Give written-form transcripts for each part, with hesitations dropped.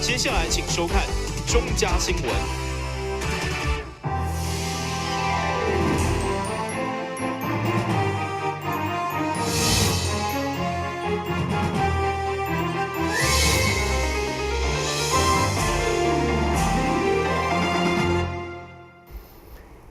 接下來請收看中嘉新聞。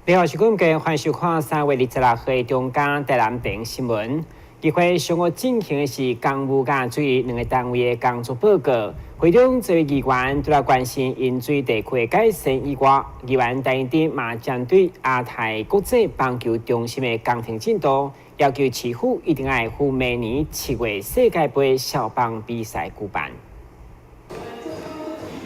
你好，是阮家歡迎收看3月26號的中嘉台南電新聞。議會上午進行的是工務佮水利兩个單位的工作報告。會中這位議員除了關心飲水地區的改善以外，議員陳怡貞嘛針對亞太國際棒球中心的工程進度，要求市府一定愛赴明年7月世界盃少棒比賽舉辦。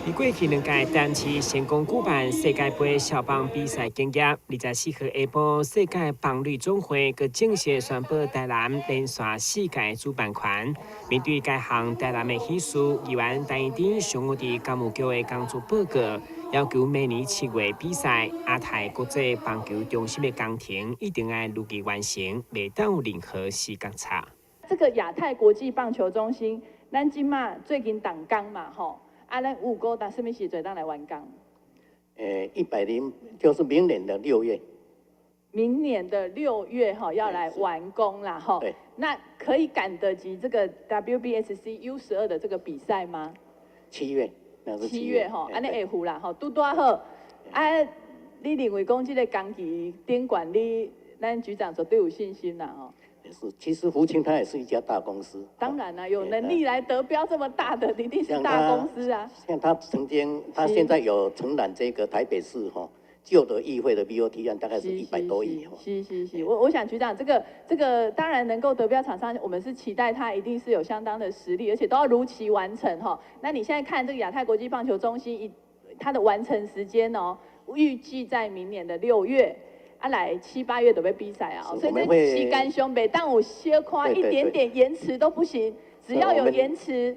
佇過去兩屆單次成功舉辦世界盃少棒比賽經驗，24號下晡，世界棒壘總會閣正式宣布台南連續四屆主辦權。面對該項台南的喜事，議員陳怡貞上午佇工務局的工作報告，要求明年7月比賽亞太國際棒球中心的工程一定愛如期完成，袂當有任何死角差。這個亞太國際棒球中心，咱這馬最近動工嘛，吼。啊，咱預估佇啥物時陣當來完工？100，就是明年的六月。明年的六月哈要來完工啦，哈。對。那可以趕得及這個 WBSC U12的這個比賽嗎？七月，那是七月吼，按呢會赴啦，吼，拄拄好。啊，你認為講這個工期頂懸你，咱局長絕對有信心啦，吼。是，其實福清它也是一家大公司。當然啦，有能力來得標這麼大的，一定是大公司啊。像他曾經，他現在有承攬這個台北市哈舊的議會的 BOT 案，大概是100多億。是是是，我想局長這個當然能夠得標廠商，我們是期待他一定是有相當的實力，而且都要如期完成哈。那你現在看這個亞太國際棒球中心，它的完成時間哦，預計在明年的六月。啊，來七八月就欲比賽啊，所以這時間上袂當有小可一點點延遲都不行，只要有延遲，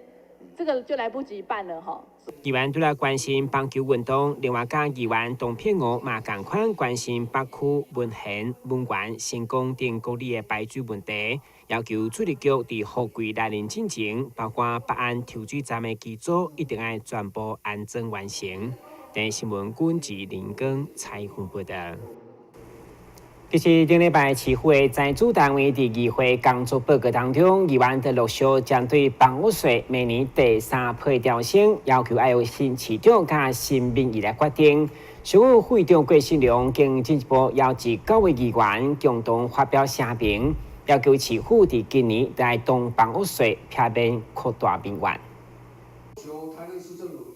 這個就來不及辦了吼。議員除了關心棒球運動，另外佮議員董片娥嘛仝款關心北區文賢、文源、成功等各里的排水問題，要求水利局佇雨季來臨進前，包括北安抽水站的機組一定愛全部安裝完成。電視新聞軍志林光採訪報導。其實頂禮拜市府的財主單位佇議會工作報告當中，議員佇陸續針對房屋稅明年第三波調升，要求愛由新市長佮新民意來決定。上午副議長郭信良更進一步邀集九位議員共同發表聲明，要求市府佇今年來動房屋稅，避免擴大民怨。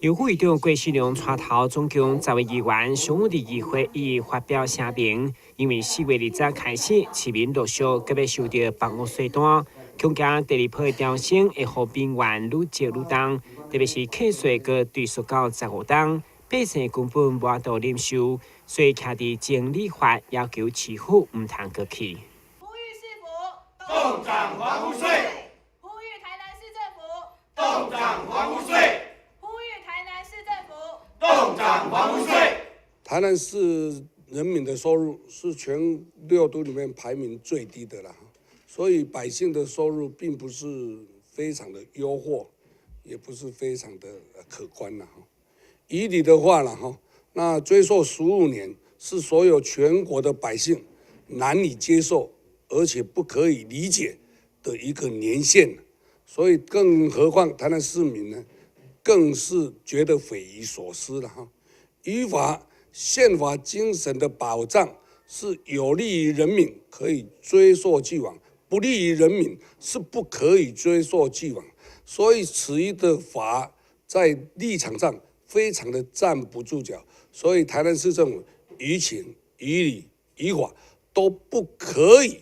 由副議長郭信良帶頭，總共10位議員上午佇議會已發表聲明，因為4月20開始，市民陸續閣欲收著房屋稅單，恐驚第二波調升會予民怨愈積愈重，特別是契稅閣追溯到15冬，百姓根本無法度忍受，所以徛佇情理法要求市府毋通閣起。呼籲市府凍漲房屋稅，呼籲台南市政府凍漲房屋稅。凍漲房屋稅。台南市人民的收入是全六都裡面排名最低的啦，所以百姓的收入並不是非常的優渥，也不是非常的可觀啦。以理的話啦，哈，那追溯15年是所有全國的百姓難以接受，而且不可以理解的一個年限，所以更何況台南市民呢？更是覺得匪夷所思了哈。依法憲法精神的保障是有利於人民，可以追溯既往；不利於人民是不可以追溯既往。所以此一的法在立場上非常的站不住腳。所以台南市政府於情於理於法都不可以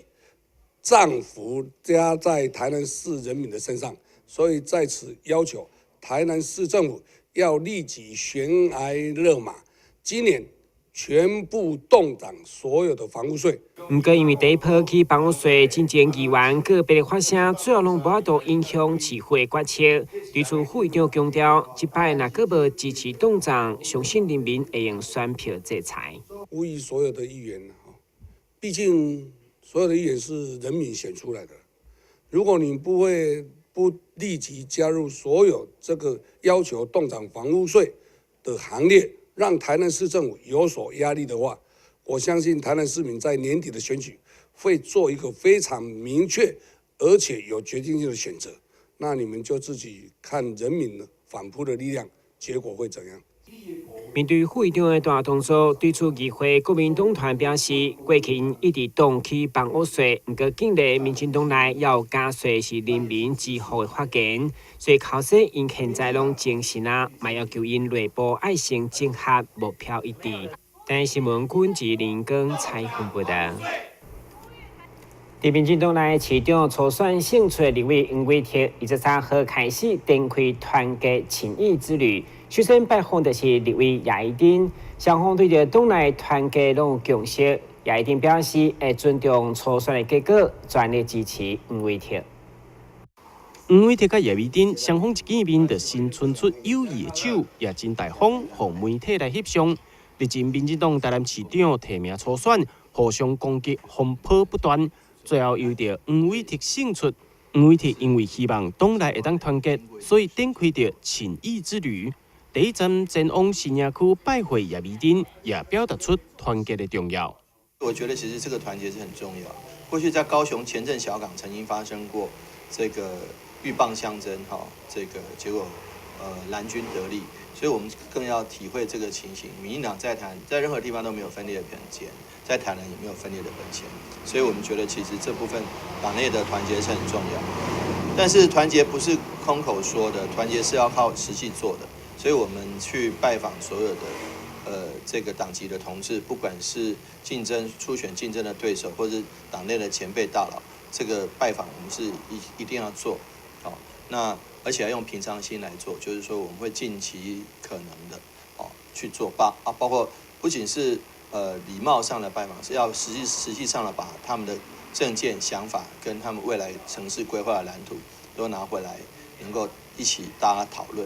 漲幅加在台南市人民的身上。所以在此要求台南市政府要立即懸崖勒馬，今年全部凍漲所有的房屋稅。毋過，因為第一波起房屋稅，進前議員個別的發聲，最後攏無法度影響市府的決策。對此，副議長強調，這擺若閣無支持凍漲，相信人民會用選票制裁。呼籲所有的議員，畢竟所有的議員是人民選出來的，如果你不會不立即加入所有這個要求凍漲房屋稅的行列，讓台南市政府有所壓力的話，我相信台南市民在年底的選舉會做一個非常明確而且有決定性的選擇。那你們就自己看人民的反撲的力量，結果會怎樣？面對副議長的大動作，對此議會國民黨團表示，過去𪜶一直凍起房屋稅，毋過近來民進黨內要加稅是人民之福的發言，所以考說𪜶現在攏精神啊，嘛要求𪜶內部愛先整合目標一致。台視新聞軍事林光採訪報道。佇民進黨內市長初選勝出的立委黃偉哲，23號開始展開團結情誼之旅。首先拜訪的是立委葉宜津，雙方對著黨內團結攏有共識。葉宜津表示會尊重初選的結果，全力支持黃偉哲。黃偉哲佮葉宜津雙方一見面就伸伸出友誼的手，也真大方，予媒體來翕相。日前，民進黨台南市長提名初選，互相攻擊，風波不斷。最後由著黃偉哲勝出。黃偉哲因為希望黨內會當團結，所以展開著情誼之旅。第一站前往新營區拜會葉宜津，也表達出團結的重要。我覺得其實這個團結是很重要。過去在高雄前鎮小港曾經發生過這個鷸蚌相爭，哈，這個結果藍軍得利，所以我們更要體會這個情形。民進黨在台，在任何地方都沒有分裂的本錢，在台南也沒有分裂的本錢，所以我們覺得其實這部分黨內的團結是很重要。但是團結不是空口說的，團結是要靠實際做的。所以我們去拜訪所有的這個黨籍的同志，不管是競爭初選競爭的對手，或是黨內的前輩大佬，這個拜訪我們是一定要做，好，那而且要用平常心來做，就是說我們會盡其可能的哦去做，包括不僅是禮貌上的拜訪，是要實際上的把他們的政見想法跟他們未來城市規劃的藍圖都拿回來，能夠一起大家討論。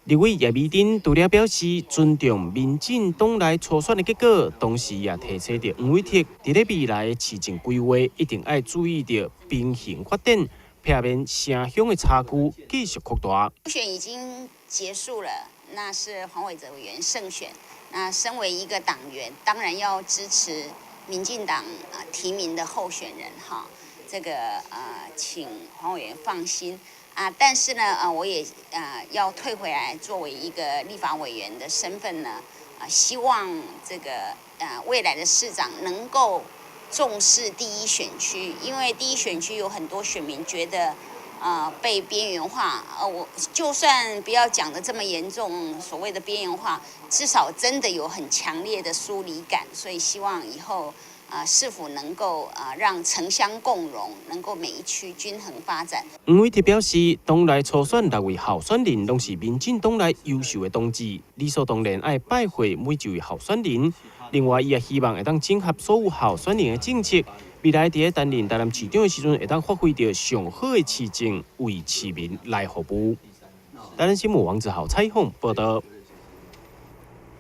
立委葉宜津除了表示尊重民進黨內初選的結果，同時也提醒著黃偉哲，佇咧未來的市政規劃一定愛注意著平衡發展，避免城鄉的差距繼續擴大。初選已經結束了，那是黃偉哲委員勝選。那身為一個黨員，當然要支持民進黨提名的候選人哈。這個請黃委員放心。啊，但是呢，我也要退回來，作為一個立法委員的身份呢，啊，希望這個未來的市長能夠重視第一選區，因為第一選區有很多選民覺得被邊緣化，我就算不要講得這麼嚴重，所謂的邊緣化，至少真的有很強烈的疏離感，所以希望以後市府能夠讓城鄉共榮，能夠每一區均衡發展。黃偉哲表示，黨內初選六位候選人攏是民進黨內優秀的同志，理所當然愛拜會每一位候選人。另外，伊也希望會當整合所有候選人的政策，未來佇咧擔任台南市長的時陣，會當發揮著上好的市政，為市民來服務。台南新聞王子豪採訪報道。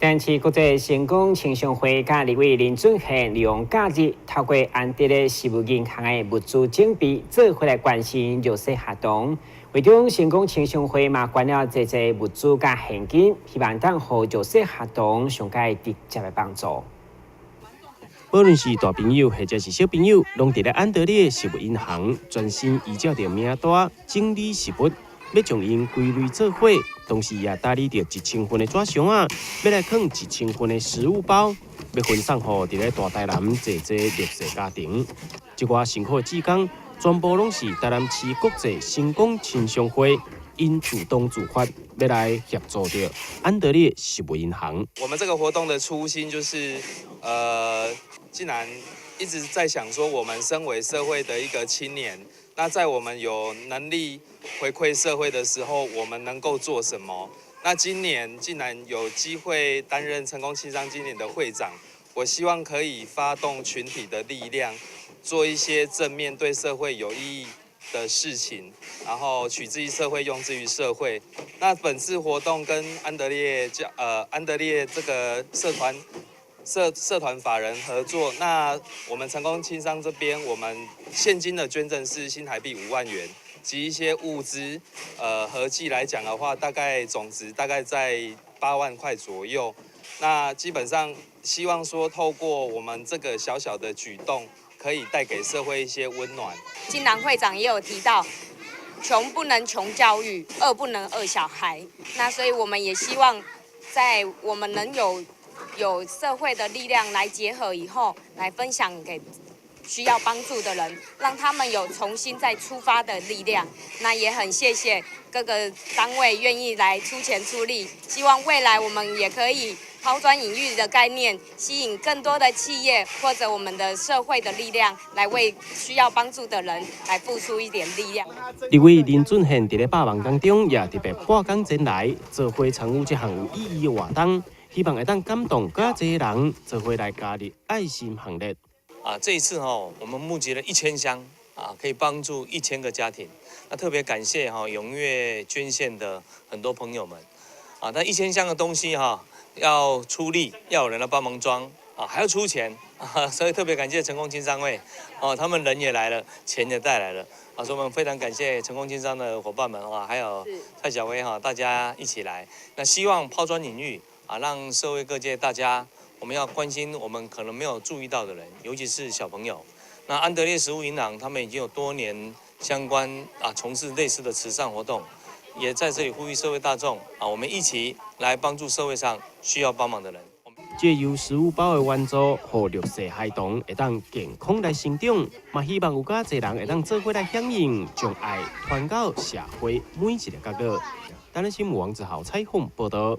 台南市國際成功青商會佮立委林俊憲利用假日，透過安德烈食物銀行的物資準備，做伙來關心弱勢學童。會中成功青商會嘛捐了濟濟物資佮現金，希望當予弱勢學童上蓋直接的幫助。無論是大朋友或者是小朋友，攏佇咧安德烈食物銀行專心依照著名單整理食物。欲將𪜶歸類做伙，同時也打理著1000份的紙箱仔，欲來囥1000份的食物包，欲分送予佇咧大台南濟濟弱勢家庭。這寡辛苦的志工，全部攏是台南市國際成功青商會，𪜶主動自發，欲來協助著安德烈食物銀行。我們這個活動的初心就是，既然一直在想說，我們身為社會的一個青年，那在我們有能力回饋社會的時候，我們能夠做什麼？那今年竟然有機會擔任成功青商今年的會長，我希望可以發動群體的力量，做一些正面對社會有意義的事情，然後取之於社會，用之於社會。那本次活動跟安德烈教安德烈這個社團法人合作，那我們成功青商這邊，我們現金的捐贈是新台幣5萬元。及一些物资，合计来讲的话，大概总值大概在8万块左右。那基本上希望说，透过我们这个小小的举动，可以带给社会一些温暖。金南会长也有提到，穷不能穷教育，饿不能饿小孩。那所以我们也希望，在我们能有社会的力量来结合以后，来分享给需要帮助的人，让他們有重新再出發的力量。那也很謝謝各個單位願意來出錢出力，希望未來我們也可以拋磚引玉的概念，吸引更多的企業或者我們的社會的力量，來為需要幫助的人來付出一點力量。立委林俊憲佇咧百忙當中，也特別撥工前來做伙參與這項有意義的活動，希望會當感動更濟人，做伙來加入愛心行列。啊，這一次哈，我們募集了1000箱啊，可以幫助1000個家庭。那特別感謝哈踴躍捐獻的很多朋友們。啊，那1000箱的東西哈，要出力，要有人來幫忙裝啊，還要出錢，所以特別感謝成功青商會，哦，他們人也來了，錢也帶來了。啊，所以我們非常感謝成功青商的夥伴們啊，還有蔡小薇哈，大家一起來。那希望拋磚引玉啊，讓社會各界大家，我們要關心我們可能沒有注意到的人，尤其是小朋友。那安德烈食物銀行他們已經有多年相關啊從事類似的慈善活動，也在這裡呼籲社會大眾啊，我們一起來幫助社會上需要幫忙的人。藉由食物包的援助，予弱勢孩童會當健康來成長，嘛希望有較濟人會當做伙來響應，將愛傳到社會每一个角落。台南新聞王子豪採訪報道。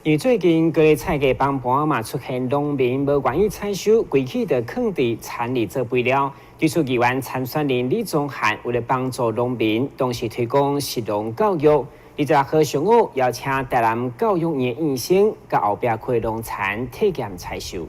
因為最近高麗菜價崩盤嘛，出現農民無願意採收，規氣就囥佇田裡做肥料。對此，議員參選人李宗翰為了幫助農民，同時推廣食農教育。26號上午邀請台南教育院的醫生，佮後壁區農田體驗採收。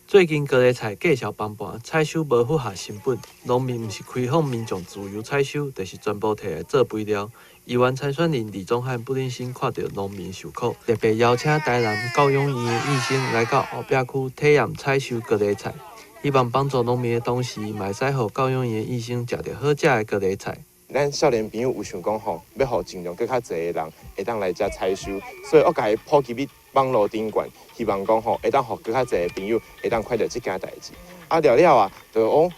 最近高麗菜價數崩盤，採收無符合成本，農民毋是開放民眾自由採收，就是全部提來做肥料。議員參選人李宗翰本身看著農民受苦，特別邀請台南教養院的醫生來到後壁區體驗採收高麗菜，希望幫助農民的同時，嘛會使予教養院的醫生食著好食的高麗菜。咱少年朋友有想講吼，欲予盡量閣較濟的人會當來遮採收，所以我共伊普及佇網路頂懸，希望講吼會當予閣較濟的朋友會當看著這件代誌。啊了了啊，就講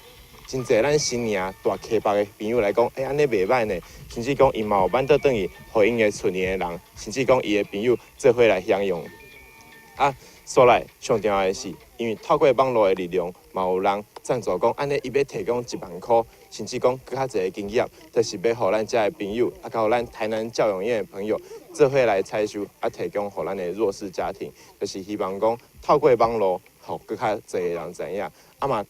真濟咱新營蹛溪北的朋友來講，欸，按呢袂䆀呢，甚至講𪜶嘛有辦倒轉去，予𪜶的厝裡的人，甚至講伊的朋友做伙來享用。啊，煞來上重要的是，因為透過網路的力量，嘛有人贊助講，按呢伊欲提供1萬箍，甚至講閣較濟的經驗，就是欲予咱遮的朋友，啊，佮咱台南教養院的朋友做伙來採收，啊，提供予咱的弱勢家庭，就是希望講透過網路，予閣較濟的人知影，啊嘛，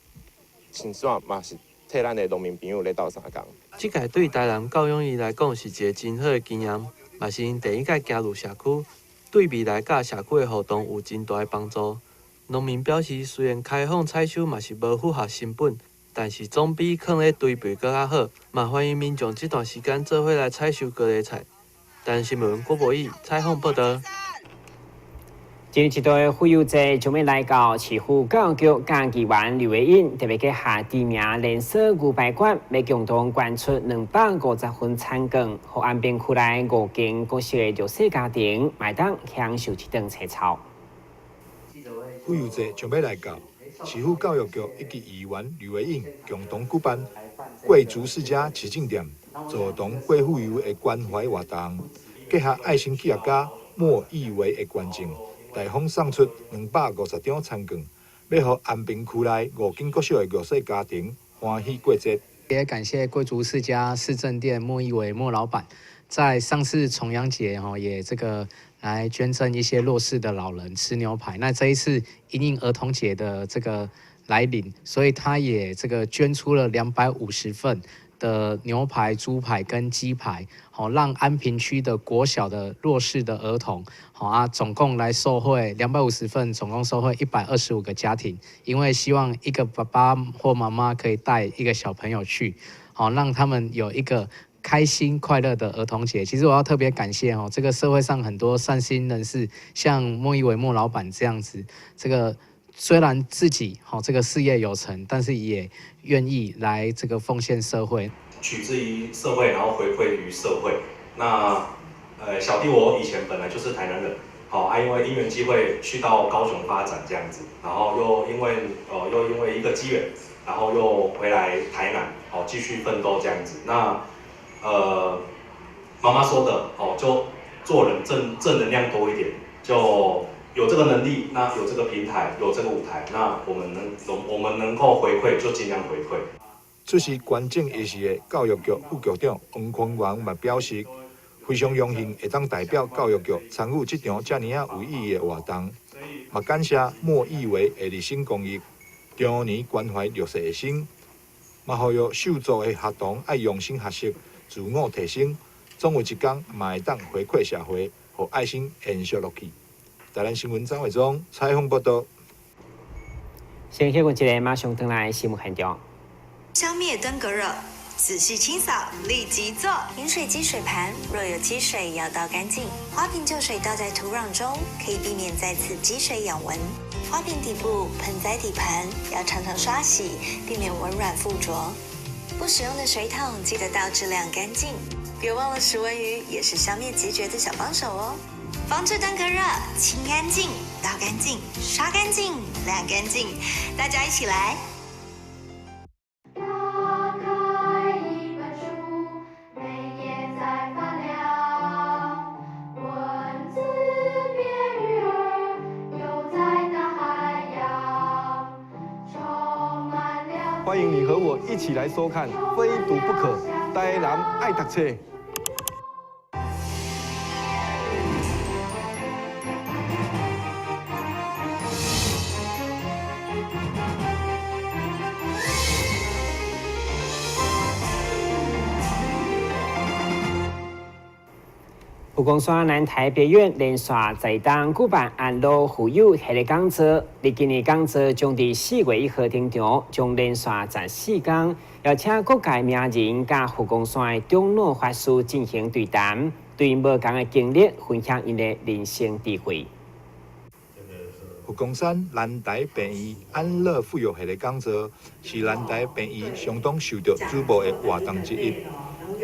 親像嘛是替咱的農民朋友咧鬥相共。這屆對台南教養院來講是一個真好的經驗，嘛是𪜶第一屆行入社區，對未來佮社區的互動有真大的幫助。農民表示，雖然開放採收嘛是無符合成本，但是總比囥咧堆肥閣較好。嘛歡迎民眾這段時間做伙來採收高麗菜。台南新聞郭博義採訪報道。今年一度的婦幼節將欲來到，市府教育局佮議員劉慧英特別去下知名連鎖牛排館，欲共同捐出250份餐券，予安平區內五間國小的弱勢家庭，會當享受一頓餐餐。婦幼節將欲來到，市府教育局以及議員呂慧英共同舉辦貴族世家市政店，助童過婦幼的關懷活動，結合愛心企業家莫義維的捐贈，大方送出250張餐券，欲予安平區內五間國小的弱勢家庭歡喜過節。也感謝貴族世家市政店莫義維莫老闆，在上次重陽節吼也這個來捐贈一些弱勢的老人吃牛排。那這一次因應兒童節的這個來臨，所以他也這個捐出了250份的牛排、豬排跟雞排，好讓安平區的國小的弱勢的兒童，好啊，總共來受惠250份，總共受惠125個家庭。因為希望一個爸爸或媽媽可以帶一個小朋友去，好讓他們有一個開心快樂的兒童節。其實我要特別感謝哦，這個社會上很多善心人士，像莫義維莫老闆這樣子，這個雖然自己吼這個事業有成，但是也願意來這個奉獻社會。取之於社會，然後回饋於社會。那小弟我以前本來就是台南人，好啊，因為因緣際會去到高雄發展這樣子，然後又因為一個機緣，然後又回來台南，好繼續奮鬥這樣子。那媽媽說的哦，就做人正能量多一點，就有這個能力，那有這個平台，有這個舞台，那我們能夠回饋就盡量回饋。出席觀眾一席的教育局副局長黃坤元嘛表示，非常榮幸會當代表教育局參與這場遮爾仔有意義的活動，嘛感謝莫義維的熱心公益，長年關懷弱勢的心，嘛呼籲受助的學童愛用心學習，自我提升，總有一天嘛會當回饋社會，予愛心延續落去。台南新聞張偉忠採訪報道。先去問一个，馬上轉來新聞現場。消滅登革熱，仔細清掃，立即做。飲水機水盤若有積水，要倒乾淨。花瓶舊水倒在土壤中，可以避免再次積水養蚊。花瓶底部、盆栽底盤要常常刷洗，避免蚊卵附着。不使用的水桶記得倒置晾乾淨。別忘了食蚊魚也是消滅孑孓的小幫手哦。防治登革熱，清乾淨，倒乾淨，刷乾淨，晾乾淨，大家一起來。打開一本書，每頁在發亮，文字變魚兒，游在大海洋，充滿了。歡迎你和我一起來收看《非讀不可》，台南愛讀冊。佛光山南台別院連續在當舉辦安樂護佑系列講座，佇今年講座將佇4月1號登場，將連續14天，邀請各界名人佮佛光山的長老法師進行對談，對無仝的經歷分享𪜶的人生智慧。佛光山南台病院安樂護佑系列講座是南台病院相當受到矚目的活動之一。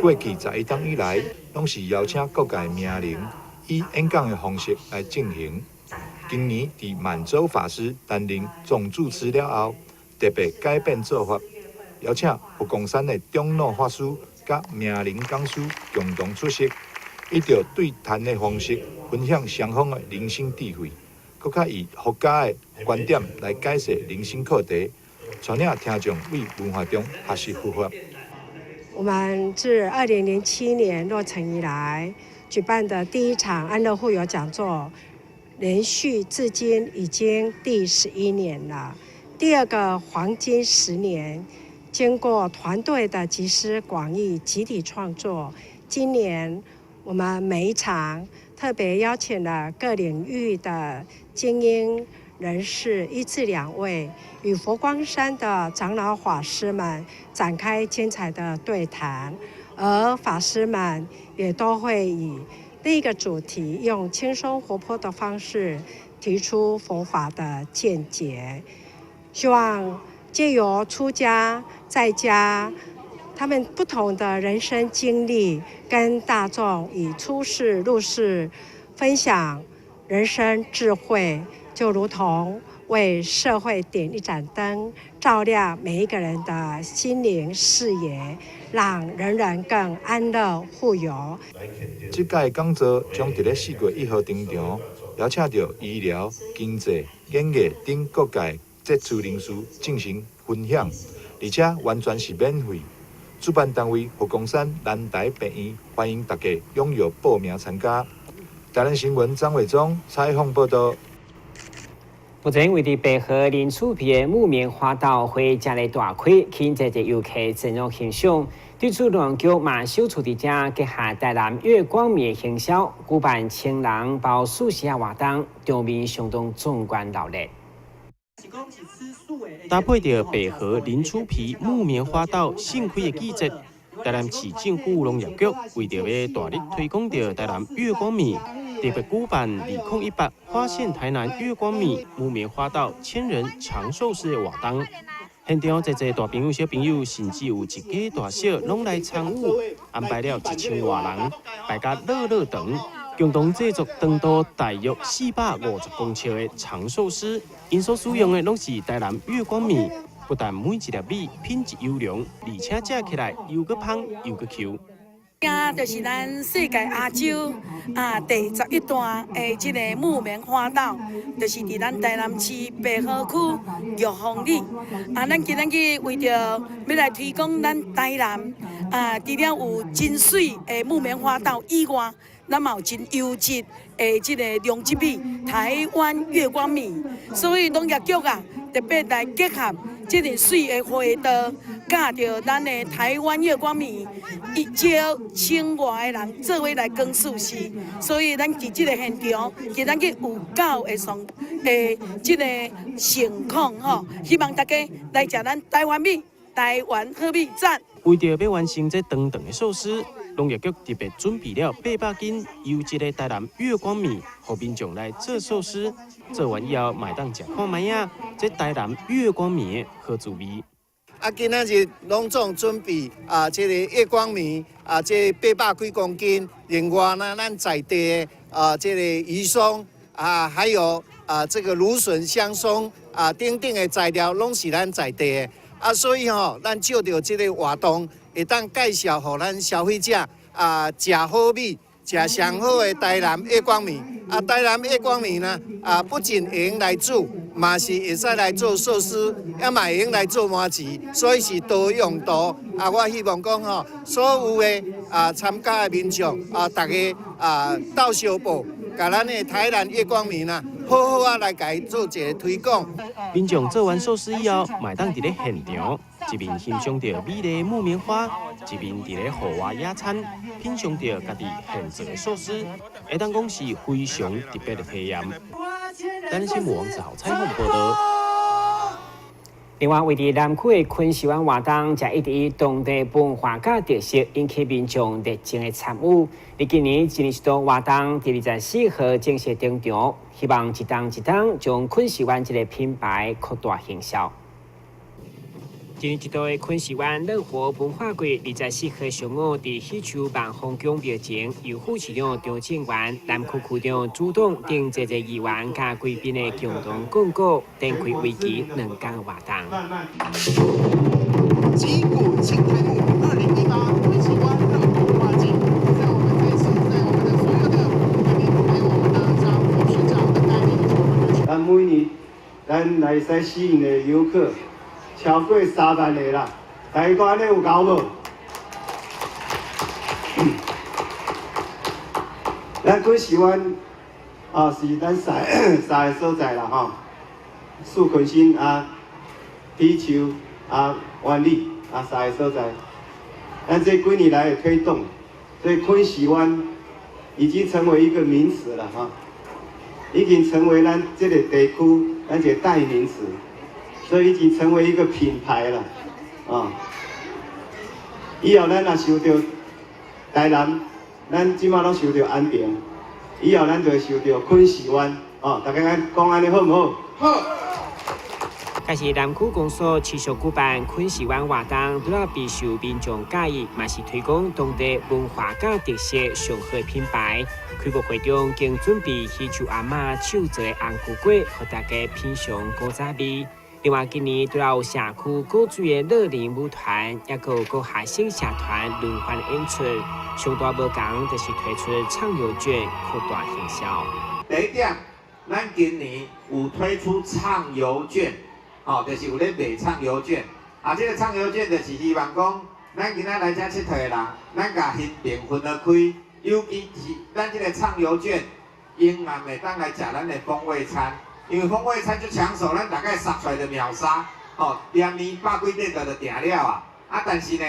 過去11冬以來，攏是邀請各界名人以演講的方式來進行。今年佇滿洲法師擔任總主持了後，特別改變做法，邀請佛光山的長老法師佮名人講師共同出席，以著對談的方式分享雙方的人生智慧，閣較以佛家的觀點來解釋人生課題，帶領聽眾對文化中學習佛法。我們自2007年落成以來舉辦的第一場安樂護佑講座，連續至今已經第11年了。第二個黃金10年，經過團隊的集思廣益、集體創作，今年我們每一場特別邀請了各領域的精英人士1至2位，與佛光山的長老法師們展開精彩的對談，而法師們也都會以那個主題，用輕鬆活潑的方式提出佛法的見解，希望借由出家在家，他們不同的人生經歷，跟大眾以出世入世分享人生智慧。就如同為社會點一盞燈，照亮每一個人的心靈視野，讓人人更安樂富有。這屆講座將佇咧4月1號登場，邀請著醫療、經濟、演藝等各界傑出人士進行分享，而且完全是免費。主辦單位佛光山南台病院歡迎大家踴躍報名參加。台南新聞張偉忠採訪報道。目前位佇白河林厝邊的木棉花道花正咧大開，吸引濟濟遊客前往欣賞。對此，農業局嘛首次佇遮結合台南月光米的行銷，舉辦千人包素食活動，場面相當壯觀熱鬧。搭配著白河林厝埤木棉花道盛開的季節，台南市政府農業局為著欲大力推廣著台南月光米，特別舉辦2018發現台南月光米木棉花道千人嘗壽司的活動。現場濟濟大朋友、小朋友，甚至有一家大小攏來參與，安排了1000外人，排甲樂樂長，共同製作長度大約450公尺的長壽司。𪜶所使用的攏是台南月光米，不但每一粒米品質優良，而且食起來又閣芳又閣 Q。這就是咱世界亞洲第11段的這个木棉花道，就是佇咱台南市白河區玉峰里。咱今仔日為著欲來推廣咱台南除了有真媠的木棉花道以外，咱嘛有真優質的這个良質米，台灣月光米。所以農業局特別來結合這个媠的花道，佮著咱的台灣月光米，伊招千外个人做伙來扛壽司，所以咱佇這个現場，今仔日有夠的上的這个盛況吼，希望大家來食咱台灣米、台灣好米，讚！為著欲完成這長長的壽司，農業局特別準備了800斤優質的台南月光米，予民眾來做壽司。做完以後，嘛會當食看覓仔，這台南月光米的好滋味。今仔日攏總準備這个月光米這800幾公斤。另外呢，咱在地的這个魚鬆還有這个蘆筍、香鬆等等的材料，攏是咱在地的。所以吼，咱借著這个活動，會當介紹予咱消費者食好米，食上好的台南月光米。台南月光米呢，不僅會用來煮，嘛是會使來做壽司，也嘛會用來做麻糬，所以是多用途。我希望講吼，所有的參加的民眾大家鬥相報，共咱的台南月光米呢，好好啊來共伊做一个推廣。民眾做完壽司以後，嘛會當佇咧現場，一面欣賞著美麗木棉花，一面佇咧戶外野餐，品嚐著家己現做的壽司，會當講是非常特別的體驗。台南新聞王子豪採訪報導。另外，位佇南區的昆士灣活動，才一直以當地文化佮特色引起民眾熱情的參與。佇今年一年一度活動，佇24號正式登場，希望一冬一冬將昆士灣這个品牌擴大行銷。一年一度的昆士灣樂活文化季，24號上午佇喜樹萬豐宮廟前，由副市長張正元、南區區長朱董等濟濟議員佮貴賓的共同廣告，展開為期2天的活動。擊鼓慶開幕，2018昆士灣樂活文化季，在我們這次，在我們的所有的貴賓，還有我們的張副市長的帶領，咱每年咱來使吸引的遊客超過3萬个啦，大家講按呢有夠無？咱昆士灣是咱三个所在啦吼，四坤新喜樹灣里三个所在。咱這幾年來的推動，所以昆士灣已經成為一個名詞了哈，已經成為咱這个地區咱一個代名詞。所以已經成為一個品牌了，以後咱若受著台南，咱這馬攏受著安平，以後咱就會受著昆士灣，大家講按呢好毋好？好。這是南區公所持續舉辦昆士灣活動，除了備受民眾佮意，嘛是推廣當地文化佮特色上好的品牌。開幕會中，更準備喜樹阿嬤手做的紅龜粿，予大家品嚐古早味。另外，今年除了有社區古水的樂齡舞團，抑閣有國學生社團輪番演出。上大無仝，就是推出暢遊券，擴大行銷。第一點，咱今年有推出暢遊券，就是有咧賣暢遊券。這个暢遊券就是希望講，咱今仔來遮𨑨迌的人，咱共行程分得開，尤其是咱這个暢遊券，永遠會當來食咱的風味餐。因為風味餐足搶手，咱大概殺出來就秒殺，連年百幾塊就訂了啊。但是呢，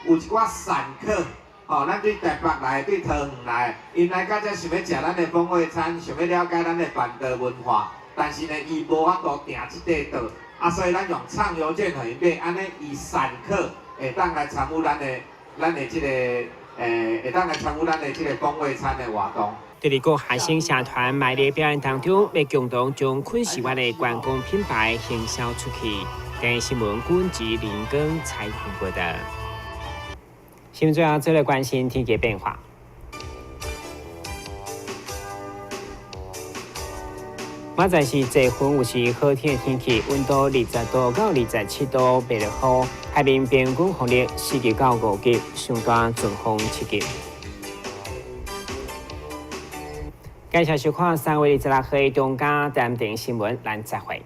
有一寡散客，咱對台北來，對桃園來，𪜶來到遮想欲食咱的風味餐，想欲了解咱的辦桌文化，但是呢，伊無法度訂這塊桌，所以咱用暢遊券予𪜶買，按呢伊散客會當來參與咱的這个，會當來參與咱的這个風味餐的活動。佇國學生社團賣力表演當中，欲共同將昆士灣的觀光品牌行銷出去。電視新聞軍及林根採訪報道。新聞最後，再來關心天氣變化。明仔載是濟雲有時好天的天氣，溫度20度到27度，袂落雨。海面平均風力4級到5級，上大陣風7級。感謝收看3月26號中間點點新聞，咱再會。